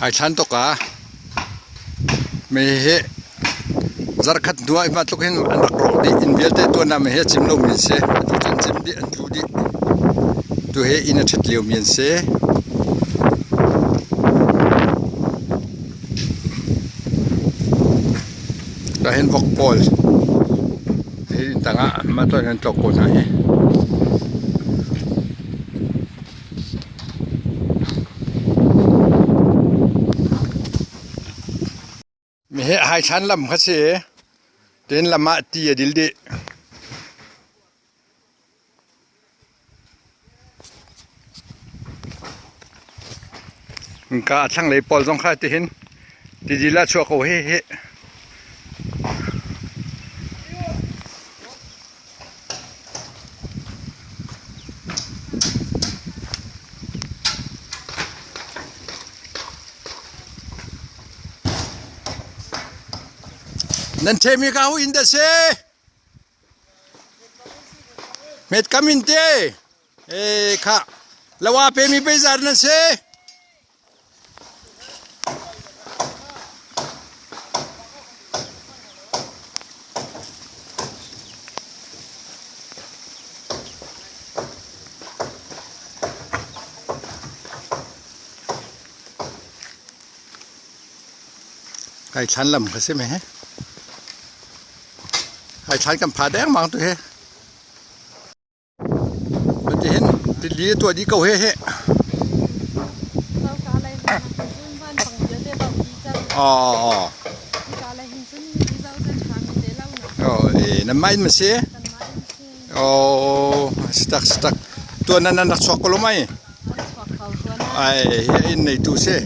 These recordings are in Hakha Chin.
Haithlan tuk ah mi hi zarkhat hnu ah hi bantuk hin an rak rawk dih. Inn vialte tuan ah mi hi a cim lomi an si. Atu cu an cim dih, an tlu dih. Tu hi inn a ṭhit liomi an si. Ka hin vok pawl hi inn tangah mah tuan an tlok ko hna hi. Mihi haithlan lam kha si. Tin lam ah ti a dil dih. Ka a thlanglei pawl zong kha tihin tidil ah chuak ko hi hi. Nan ṭhemi ka hu in dah si? Hmet kam in te. E kha lawa pe mi peizar nan si? Kai thlan lam kha si me he. Kai thlan kan pha dengmang tu he. Matihin tili a tuah dih ko he he. Oh. Oh, eh, nan mah in ma si? Oh, sitak sitak. Tuan nan nan rak chuak ko lo mai? Ai, hi inn neitu si.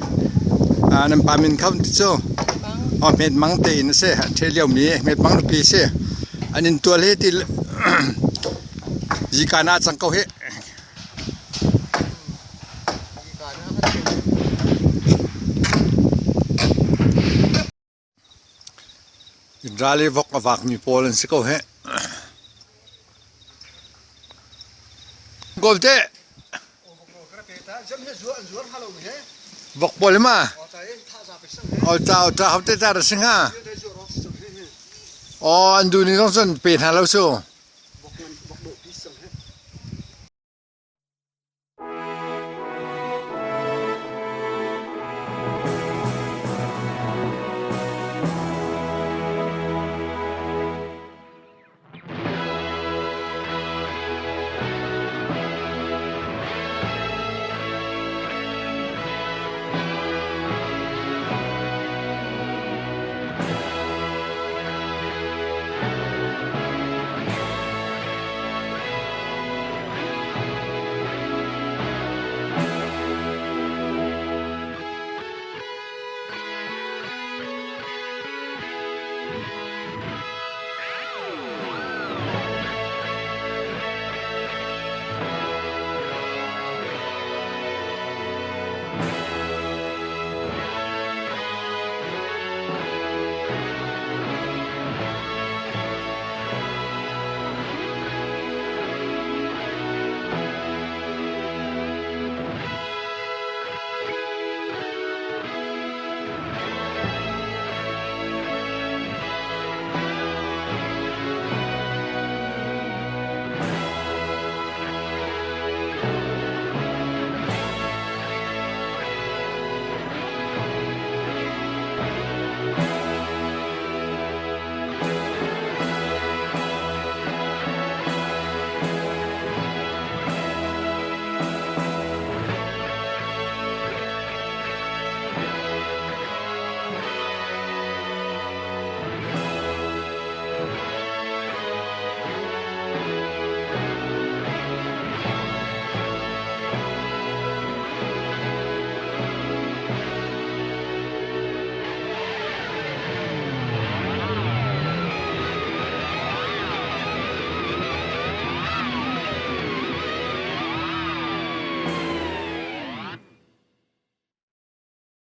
Ah, nan pa min kho ti cu. Oh, hmet mang te in a si. An ṭhe lio mi hmet mang nupi si. An in tual hi ti Zika na cang ko hi. Ral i vok a vakmi pawl an si ko hih. Golte. Vok pawl ma? O ta o ta hote ta ra singa. O an du ni zong cun pe hna lo su.